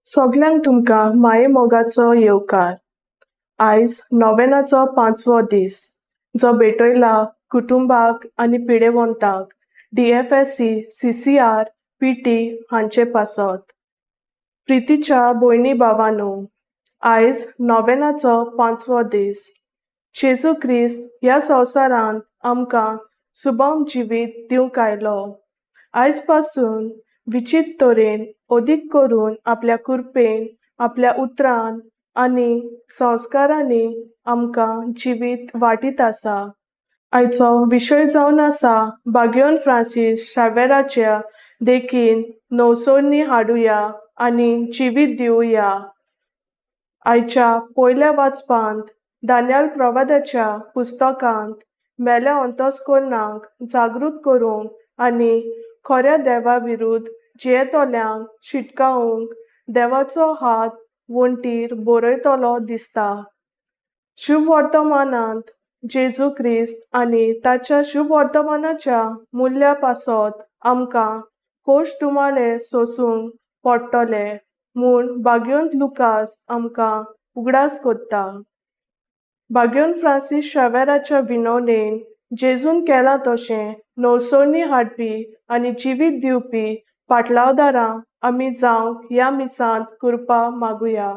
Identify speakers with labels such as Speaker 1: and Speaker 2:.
Speaker 1: सगल्यांक तुमकां मायेमोगाचो येवकार. आयज नोवेनाचो पांचवो दीस, जो भेटयला कुटुंबाक आनी पिडेवंताक DFSC, CCR, PT हांचे पासत. प्रितीच्या भयणी भावांनो, आयज नोवेनाचो पांचवो दीस. जेजू क्रिस्त ह्या संवसारांत आमकां सुबम जिवीत दिवंक आयलो. आयज पासून विचित्र तरेन, अदीक करून आपल्या कृपेन, आपल्या उतरान आनी संस्कारांनी आमकां जिवीत वांटीत आसा. आयचो विशय जावन आसा, बाग्योन फ्रांसीस शावेराच्या देखीन नवसोनी हाडुया आनी जिवीत दिवया. आयच्या पयल्या वाचपांत दान्याल प्रवादाच्या पुस्तकांत मेल्या अंतस्करणाक जागृत करूंक आनी खऱ्या देवा विरुद्ध जियेतल्यांक शिटकावूंक देवाचो हात वण्टीर बरयतलो दिसता. शुभवर्तमानांत जेजू क्रिस्त आनी ताच्या शुभवर्तमानाच्या मुल्या पासत आमकां कोश तुमाले सोसूंक पडटले म्हूण भाग्योंत लुकास आमकां उगडास करता. बाग्योन फ्रांसीस शावेराच्या विनवणेन जेजून केलां तशें नवसरणी हाडपी आनी जिवीत दिवपी पाटलावदारां आमी जावंक ह्या मिसांत कृपा मागुया.